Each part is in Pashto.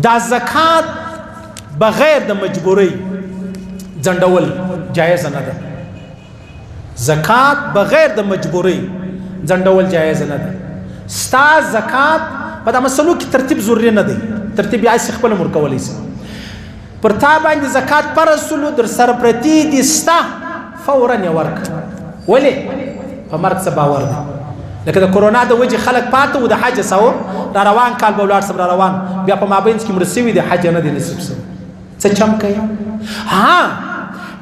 دا زکات بغیر د مجبورۍ ځنډول جایز نه ده. زکات بغیر د مجبورۍ ځنډول جایز نه ده. ستا زکات په دا مسلو کې ترتیب ضروري نه دی، ترتیب یې هسې خپله هم ورکولی شي. پر تا باندې زکات فرض سولو، در سره پرتې دي ستا، فورا یې ورکړه. ولې؟ په مرګ څه باور دی؟ لکه د کرونا د وجې خلک پاته وو د حج سو، را روان کال به ولاړ سم، را روان بیا په مابینځ کې مړه سوي دي، حج نه دی نصیب سوی. څه چم کوي؟ ها،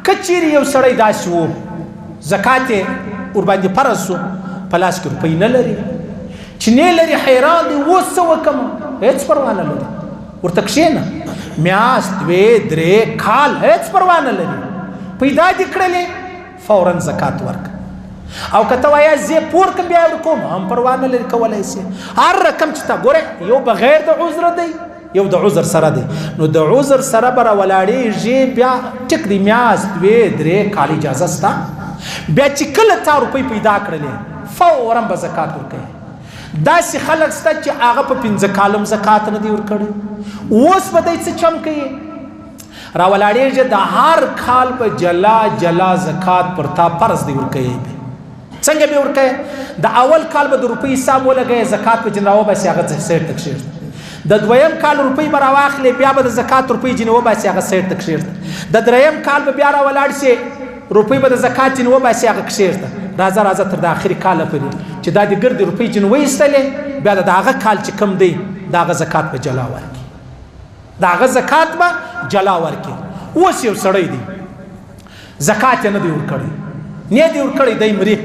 که چیرې یو سړی داسې و، زکات یې ورباندې فرض سو، په لاس کې روپۍ نه لري، چې نه لري حیران دی، اوس څه وکړم، هېڅ پروا نه لري، ورته کښېنه میاشت دوې درې کال، هېڅ پروا نه لري، پیدا دې کړلې فورا زکات ورکړه. او که ته وایې زه پور کوم بیا ورکوم، هم پروا نه لري، کولی سي. هر رقم چې تا ګوره، یو بغیر د عذر دی، یو د عذر سره دی، نو د عذر سره به راولاړېږي، بیا ټیک دی میاشت دوې درې کال اجازه سته. بیا چې کله تا روپۍ پیدا کړلې فورا به زکات ورکوې. داسې خلک سته چې هغه په 5 کاله هم زکات نه دی ورکړی، اوس به دی څه چم کوي؟ راولاړېږي، د هر کال به جلا جلا زکات پر تا فرض دی ورکوي. به څنګه به ورکوي؟ د اول کال به د روپۍ حساب ولګوې، زکات به جن راوباسي، هغه څه سیټ ته کښېږدي. د دویم کال روپۍ به راواخلې، بیا به د زکات روپۍ جن وباسي، هغه سیټ ته کښېږدي. د دریم کال به بیا راولاړ شي، روپۍ به د زکات جن وباسي، هغه کښېږده. راځه راځه تر د آخري کاله پورې چې دا د ګردې روپۍ جن وایستلې، بیا د هغه کال چې کوم دی د هغه زکات به جلا ورکړي، د هغه زکات به جلا ورکړي. اوس یو سړی دی زکات یې نه دی ورکړی، نه دی ورکړی، دی مري،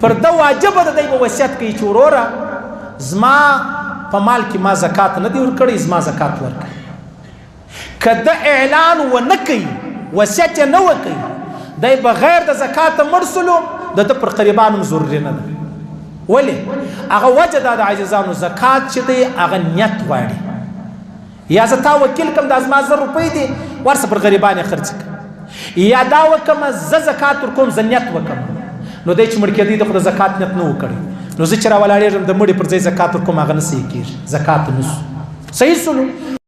پر ده واجبه ده، دی به وصیت کوي چې وروره زما په مال کې ما زکات نه دی ورکړی، زما زکات ورکړي. که ده اعلان ونه کوي، وصیت یې نه وکړي، دی بغیر د زکاته مړ سولو، د ده پر قریبانو هم ضروري نه ده. ولې؟ هغه وجه دا د عاجزانو زکات چې دی هغه نیت غواړي. یا زه تا وکیل کم، دا زما 1000 روپۍ دي، ورسه پر غریبان یې خرڅ کړه، یا دا وکم زه زکات ورکوم، زه نیت وکم. نو دی چې مړ کېدی د خو د زکات نیت نه و کړی، نو زه چې راولاړېږم د مړي پر ځای زکات ورکوم، هغه نه صحیح کېږي، زکات نه سو صحیح سولو.